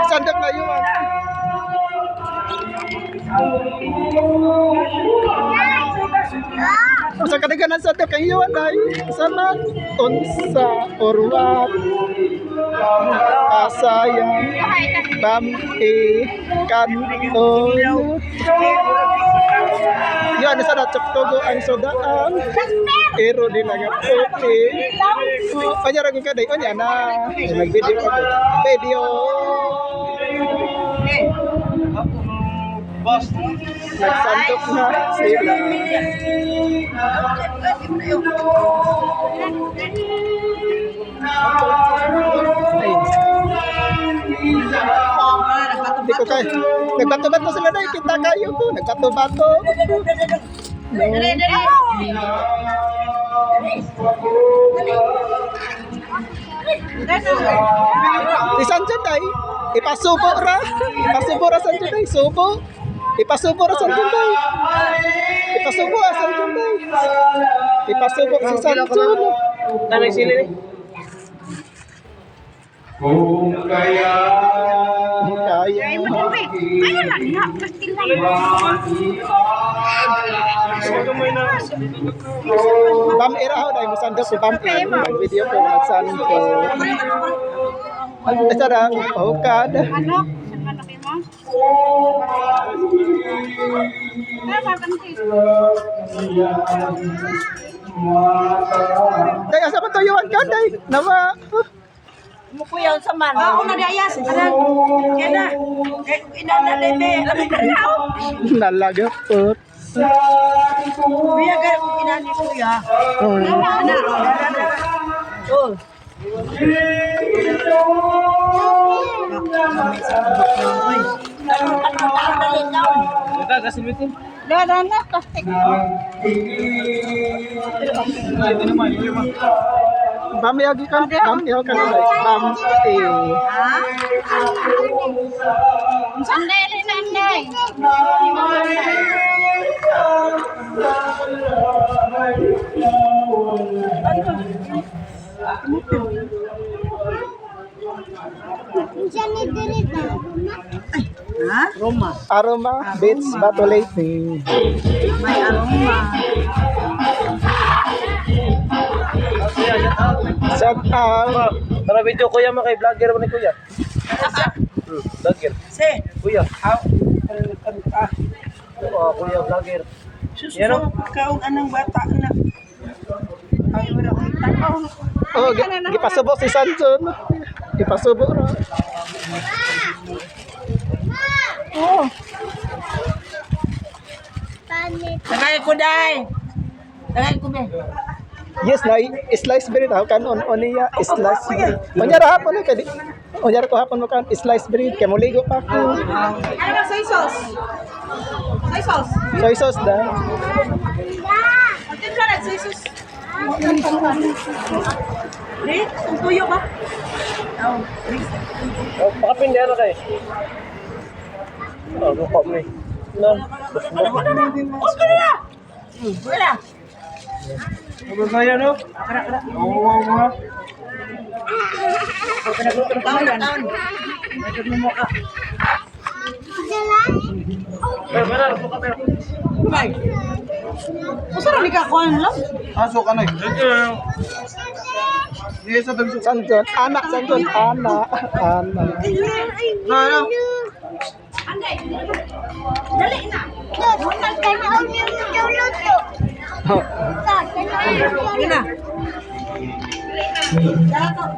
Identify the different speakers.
Speaker 1: Sandok na yun. Sa kadaganan sa kang iwan ay saman unsa or what kasayang bam e kanon. Yan sa datsok togo ang sodaan pero di lang okay. Kanya ra ka day onya na nag-video ako. Video. Nagsandok na sila. Ay. Hindi ko kaya. Nagbato-bato sila na. Kita kayo ko. Nagbato-bato. No. Si Sanjo day. Ipasubo ra. Ipasubo ra Sanjo day. Subo. Ipasubo ra Sanjo day. Ipasubo ra Sanjo day. Ipasubo si Sanjo.
Speaker 2: Tanay sili ni.
Speaker 3: Kung kaya
Speaker 1: Kaya.
Speaker 4: Ayun lang, ha, plastic lang.
Speaker 1: Bam era ho dai musando ko bam era. Nag-video ko nagsando. Asa ra hukad.
Speaker 4: Manok, saan manok mo? Pero parang
Speaker 1: Day asa man tuyuan ka day? Nawa.
Speaker 5: Mukuyaw sa man. Ako na dayas. Anan. Kaya na. Kaya inana debe. Ano ka na?
Speaker 1: Nalagapot.
Speaker 5: Kuya, kaya kung inani kuya. Ana. Oh.
Speaker 2: Ito kasilbitin.
Speaker 4: Dara na, plastic.
Speaker 2: Ito naman, yun naman.
Speaker 1: Bam yagi kan, bam yaw kan day. Bam eh.
Speaker 4: Anday, alin na, anday.
Speaker 5: Ha? Roma.
Speaker 1: Aroma Beach Batolate.
Speaker 5: May aroma.
Speaker 1: Shout out.
Speaker 2: Tara video kuya mo kay vlogger mo ni kuya. Vlogger.
Speaker 5: Se.
Speaker 2: Kuya. Oo, kuya vlogger.
Speaker 5: Sus,
Speaker 2: Yan o.
Speaker 5: kaog anang bata na. Ay, wala ko tanaw.
Speaker 1: Oh, gipasubo si Sanjon. Gipasubo ra.
Speaker 5: Oh. Tagay ko day. Tagay ko be.
Speaker 1: Yes, na slice bread how kan on oniya slice bread. Unya ra hapon kay unya ra ko hapon mo kan slice bread kay moligo pa ko.
Speaker 5: Ano ba soy sauce? Soy sauce.
Speaker 1: Soy sauce da.
Speaker 5: Magtimpla na soy sauce. Di, kung tuyo ba? Oh,
Speaker 2: Oh, pakapindi ano kay. Oh, mukha mo eh. No.
Speaker 5: Wala. Wala.
Speaker 2: Ano kaya no? Oo, oo, oo.
Speaker 5: Taon na taon.
Speaker 2: Pero, pero, mukha pero.
Speaker 5: Bay. Usa ra ni ka kuan lang.
Speaker 2: Aso ka na eh.
Speaker 1: Sanjon, anak Sanjon, anak, anak.
Speaker 2: No, no.
Speaker 4: Anday, dali na.
Speaker 1: Oh.
Speaker 5: Yun na.